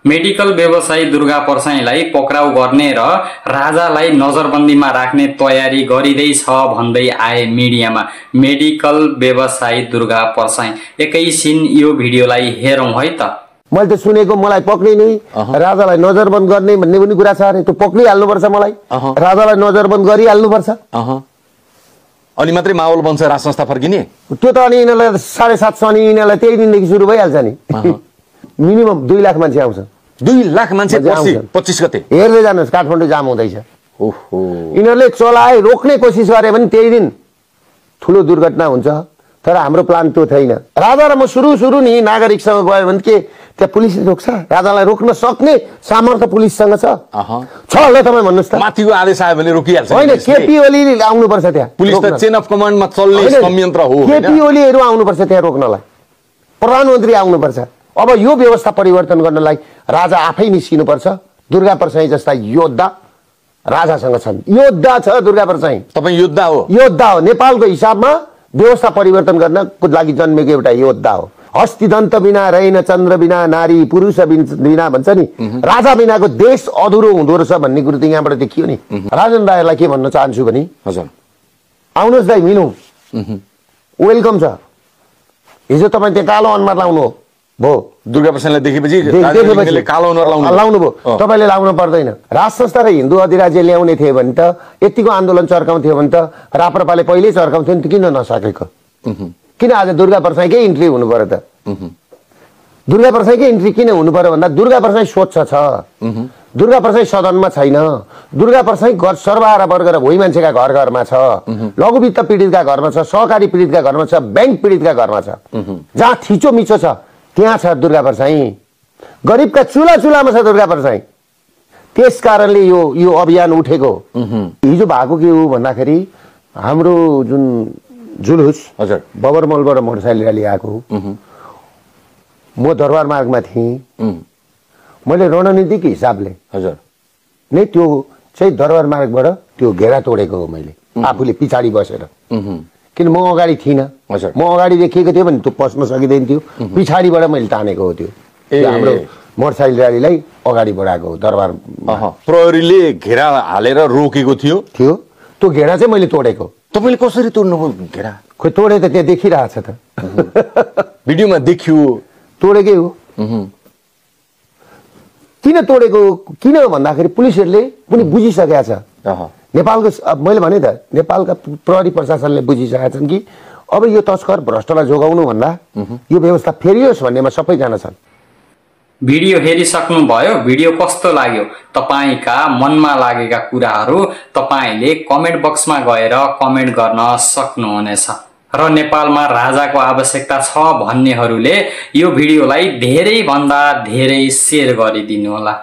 Medical व्यवसायी दुर्गा परसाईलाई पक्राउ गर्ने र राजालाई नजरबन्दीमा राख्ने तयारी गरिँदैछ भन्दै आए मिडियामा। मेडिकल व्यवसायी दुर्गा परसाई, एकैछिन यो भिडियोलाई हेरौं है त। मैले त सुनेको मलाई पक्रिने राजालाई नजरबन्द गर्ने भन्ने पनि कुरा छ अरे। त्यो पक्रिहाल्नुपर्छ, मलाई राजालाई नजरबन्द गरिहाल्नुपर्छ अनि मात्रै माहौल बन्छ, राज संस्था फर्किने। त्यो त अनि यिनीहरूलाई 7.5 अनि यिनीहरूलाई त्यही दिनदेखि सुरु भइहाल्छ नि। मिनिमम 2 लाख मान्छे आउँछ। 2 लाख मान्छे 25 गते हेर्दै जानुहोस्, काठमाडौँ जाम हुँदैछ। ओहो, यिनीहरूले चलाए रोक्ने कोसिस गरे भने त्यही दिन ठुलो दुर्घटना हुन्छ। तर हाम्रो प्लान त्यो छैन। राजा र म सुरु नि नागरिकसँग गयो भने के त्यहाँ पुलिसले रोक्छ? राजालाई रोक्न सक्ने सामर्थ्य पुलिससँग छ होला? तपाईँ भन्नुहोस् त। माथिको आदेश आयो भने रोकिहाल्छ होइन? केपी ओली आउनुपर्छ त्यहाँ। पुलिस त चेन अफ कमान्डमा चल्ने संयन्त्र हो। केपी ओलीहरू आउनुपर्छ त्यहाँ रोक्नलाई, प्रधानमन्त्री आउनुपर्छ। अब यो व्यवस्था परिवर्तन गर्नलाई राजा आफै निस्किनुपर्छ। दुर्गा परसाई जस्ता योद्धा राजासँग छन्। योद्धा छ दुर्गा परसाई। तपाईँ योद्धा हो? योद्धा हो। नेपालको हिसाबमा व्यवस्था परिवर्तन गर्नको लागि जन्मेको एउटा योद्धा हो। हस्तिदन्त बिना रहेन चन्द्र बिना नारी, पुरुष बिना भन्छ नि, राजा बिनाको देश अधुरो हुँदो रहेछ भन्ने कुरो त यहाँबाट देखियो नि। राजन रायलाई के भन्न चाहन्छु भने, हजुर आउनुहोस् दाइ, मिलौँ, वेलकम छ। हिजो तपाईँ त्यहाँ कालो अनुहार लाउनु हो भयो, दुर्गा परसाईलाई देखेपछि कालो अनुहार लाउनु भयो। तपाईँले लाउनु पर्दैन। राज संस्था र हिन्दू अधिराज्य ल्याउने थियो भने त यतिको आन्दोलन चर्काउँथ्यो भने त राप्रपाले पहिल्यै चर्काउँथ्यो नि त। किन नसकेको? किन आज दुर्गा परसाईकै इन्ट्री हुनु पर्यो त? दुर्गा परसाईकै इन्ट्री किन हुनु पर्यो भन्दा दुर्गा परसाई स्वच्छ छ। दुर्गा परसाई सदनमा छैन। दुर्गा परसाई सर्वहारा वर्ग र भोइ मान्छेका घर घरमा छ, लघुवित्त पीडितका घरमा छ, सहकारी पीडितका घरमा छ, ब्याङ्क पीडितका घरमा छ। जहाँ थिचो मिचो छ त्यहाँ छ दुर्गा परसाई। गरिबका चुलामा छ दुर्गा परसाई। त्यस कारणले यो अभियान उठेको। हिजो भएको के हो भन्दाखेरि हाम्रो जुन जुलुस हजुर बबरमलबाट मोटरसाइकल र्याली आएको, म दरबार मार्गमा थिएँ। मैले रणनीतिक हिसाबले हजुर नै त्यो चाहिँ दरबार मार्गबाट त्यो घेरा तोडेको हो मैले, आफूले पछाडि बसेर। किन म अगाडि थिइनँ। म अगाडि देखिएको थियो भने त्यो पस्न सकिँदैन थियो। पछाडिबाट मैले तानेको हो त्यो हाम्रो मोटरसाइकल र्यालीलाई अगाडि बढाएको हो दरबार। प्रहरीले घेरा हालेर रोकेको थियो। त्यो घेरा चाहिँ मैले तोडेको। तपाईँले कसरी तोड्नुभयो घेरा? खोइ तोडे त त्यहाँ देखिरहेछ त, भिडियोमा देखियो। तोडेकै हो। किन तोडेको? किन भन्दाखेरि पुलिसहरूले पनि बुझिसकेका छ। नेपालको मैले भने त नेपालका प्रहरी प्रशासनले बुझिसकेका छन् कि अब यो तस्कर भ्रष्टलाई जोगाउनु भन्दा यो व्यवस्था फेरियोस् भन्नेमा सबैजना छन्। भिडियो हेरिसक्नुभयो? भिडियो कस्तो लाग्यो? तपाईका मनमा लागेका कुराहरू तपाईले कमेन्ट बक्समा गएर कमेन्ट गर्न सक्नुहुनेछ। र नेपालमा राजाको आवश्यकता छ भन्नेहरूले यो भिडियोलाई धेरै भन्दा धेरै शेयर गरिदिनु होला।